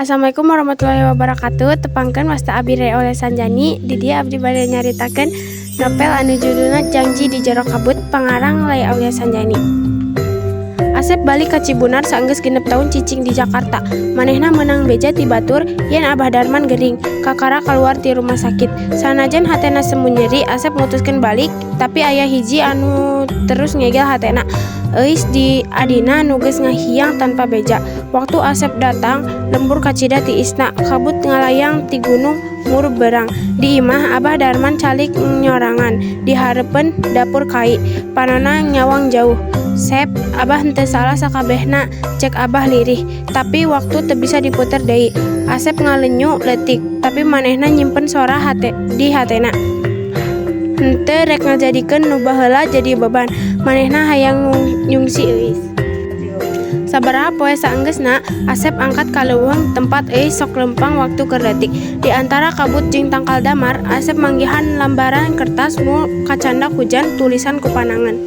Assalamualaikum warahmatullahi wabarakatuh. Tepangkeun, wasta abi Re oleh Sanjani. Di dieu abdi bade nyaritakeun novel anu judulna Janji di Jero Kabut, pangarang Lay Aulia Sanjani. Asep balik ka Cibunar saenggeus 6 taun cicing di Jakarta. Manehna meunang beja ti batur yen Abah Darman gering, kakara kaluar ti rumah sakit. Sanajan hatena semu nyeri, Asep mutuskeun balik, tapi aya hiji anu terus ngegel hatena. Euis di adina nu geus ngahiang tanpa beja. Waktu Asep datang, lembur kacida tiisna, kabut ngalayang ti gunung murub beurang. Di imah, Abah Darman calik nyorangan di hareupeun dapur kai, panona nyawang jauh. "Sep, Abah henteu salah sakabehna," cek Abah lirih, "tapi waktu teu bisa diputer deui." Asep ngalenyu leutik, tapi manehna nyimpen sora hate di hatena. Henteu rek ngajadikeun nu baheula jadi beban. Manehna hayang nyungsi Euis. Sabaraha poe saenggeusna, Asep angkat ka leuweung tempat Euis sok lempang waktu keur leutik. Di antara kabut jeung tangkal damar, Asep manggihan lambaran kertas nu kacandak hujan tulisan ku panangan.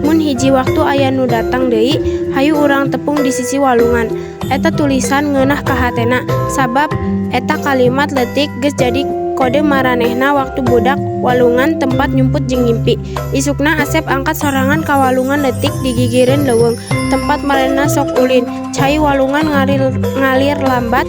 "Mun hiji waktu aya nu datang deui, hayu urang tepung di sisi walungan." Eta tulisan ngeunah ka hatena, sabab eta kalimat leutik geus jadi kode maranehna waktu budak, walungan tempat nyumput jeung ngimpi. Isukna Asep angkat sorangan ka walungan leutik di gigireun leuweung, tempat maranehna sok ulin. Cai walungan ngalir lambat,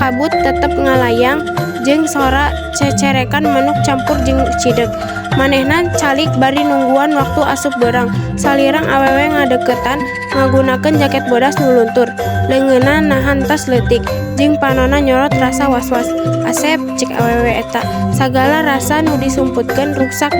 kabut tetep ngalayang, jeung sora cecerekan manuk campur jeung cideg. Manehna calik bari nungguan waktu asup beurang. Salirang awewe ngadeukeutan, ngagunakeun jaket bodas nu luntur. Leungeunna nahan tas leutik, jeung panona nyorot rasa was-was. "Asep," cek awewe eta. Sagala rasa nu disumputkeun ruksak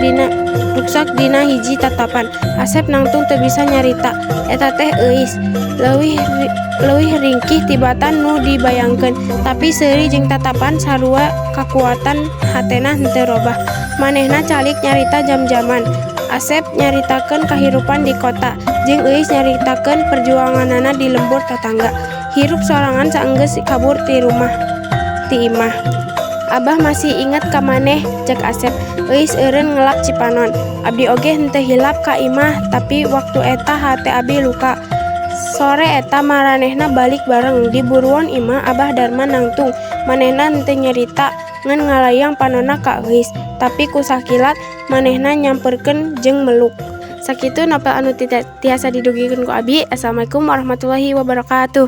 dina hiji tatapan. Asep nangtung teu bisa nyarita. Eta teh Euis. Leuwih ringkih tibatan nu dibayangkeun, tapi seuri jeung tatapan sarua kakuatan hatena henteu robah. Manehna calik nyarita jam-jaman. Asep nyaritakeun kahirupan di kota, jeung Euis nyaritakeun perjuanganana di lembur tatangga. Hirup sorangan saenggeus kabur ti rumah ti imah. "Abah masih inget ka maneh," cek Asep. Euis eureun ngelap cipanon. "Abdi oge henteu hilap ka imah, tapi waktu eta hate abi luka." Sore eta maranehna balik bareng. Di buruan imah, Abah Darman nangtung. Manehna henteu nyarita, ngan ngalayang panona ka Euis. Tapi ku sakilat manehna nyamperkeun jeung meluk. Sakitu novel anu tiasa didugikeun ku abi. Assalamualaikum warahmatullahi wabarakatuh.